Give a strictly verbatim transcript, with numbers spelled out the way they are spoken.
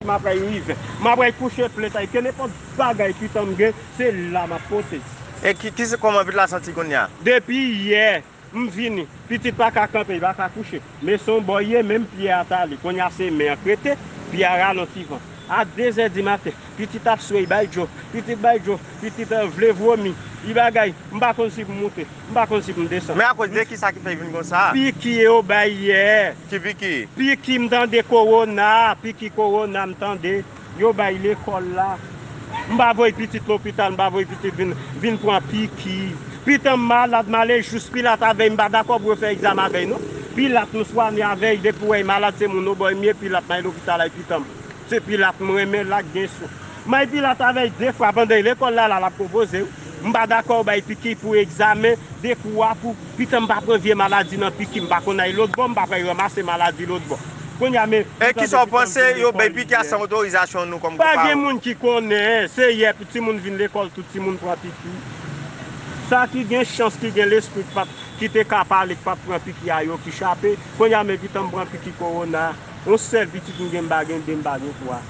M ap pral rive. M ap pral kouche plent ay. Ke nenpòt bagay pitan m gen, se la m ap pote. E ki, ki se kòman pitit la santi kounye a? Depi yè, m vini. Pitit pa ka kanpe, li pa ka kouche. Men se yon bò ye, menm pye a t ale. Kounye a se men an k rete, pye a ralenti van. A dezè di maten, pitit ap sway, bay dlo, pitit bay dlo, pitit vle vomi. Li bagay, m pa konn si pou m moute, m pa konn si pou m desann. Men akoz de ki sa ki fè vin konsa? Piki yo bay yè. Ki piki? Piki m tande kowona, piki kowona m tande. Yo bay lekòl la. M pa voye pitit lopital, m pa voye pitit vin, vin pran piki. Pitan m malad, m ale jous Pilat avè l, m pa dakò pou yo fè egzamen avè l non. Pilat m swanye avè l, depi w wè l malad se moun obò m ye, Pilat m al lopital ay pitan m. Se Pilat m renmen la k gen sou. M al Pilat avè l de fwa pandan l lekòl la, la l ap konpoze wi. M pa dakò yo bay piki pou egzamen, de kou a pou pitan m pa pran vye maladi nan piki, m pa konn al lòt bò, m pa pral ranmase maladi lòt bò. Kounye a men. E kisa w panse yo bay piki a san otorizasyon nou kòm Pa gen paran? Moun ki konnen, se yè pou timoun vin lekòl, tout timoun pran piki. Sa ki gen chans, ki gen lespri, k pa t, ki te ka pale, k pa t pran piki a yo ki chape. Kounye a men pitan m pran piki kowona. Yon sèl pitit m gen, m pa gen de, m pa gen twa.